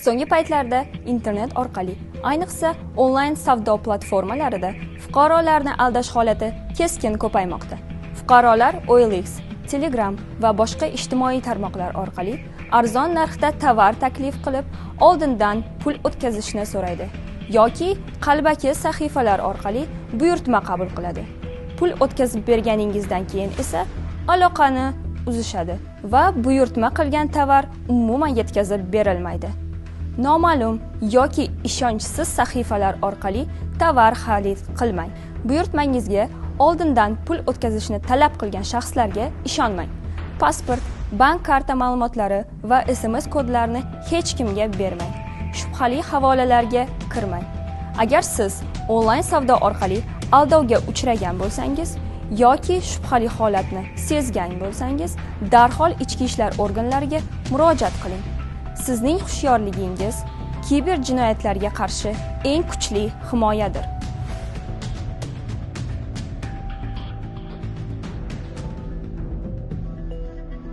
So'nggi paytlarda internet orqali, ayniqsa onlayn savdo platformalarida fuqarolarni aldash holati keskin ko'paymoqda. Fuqarolar OLX, Telegram va boshqa ijtimoiy tarmoqlar orqali arzon narxda tovar taklif qilib, oldindan pul o'tkazishni so'raydi yoki qalbaki sahifalar orqali buyurtma qabul qiladi. Pul o'tkazib berganingizdan keyin esa aloqani uzishadi va buyurtma qilgan tovar umuman yetkazib berilmaydi. Noma'lum yoki ishonchsiz sahifalar orqali tovar xarid qilmang. Buyurtmangizga oldindan pul o'tkazishni talab qilgan shaxslarga ishonmang. Pasport, bank karta ma'lumotlari va SMS kodlarini hech kimga bermang. Shubhali havolalarga kirmang. Agar siz onlayn savdo orqali aldovga uchragan bo'lsangiz yoki shubhali holatni sezgan bo'lsangiz, darhol ichki ishlar organlariga murojaat qiling. Sizning hushyorligingiz kiber jinoyatlarga qarshi eng kuchli himoyadir.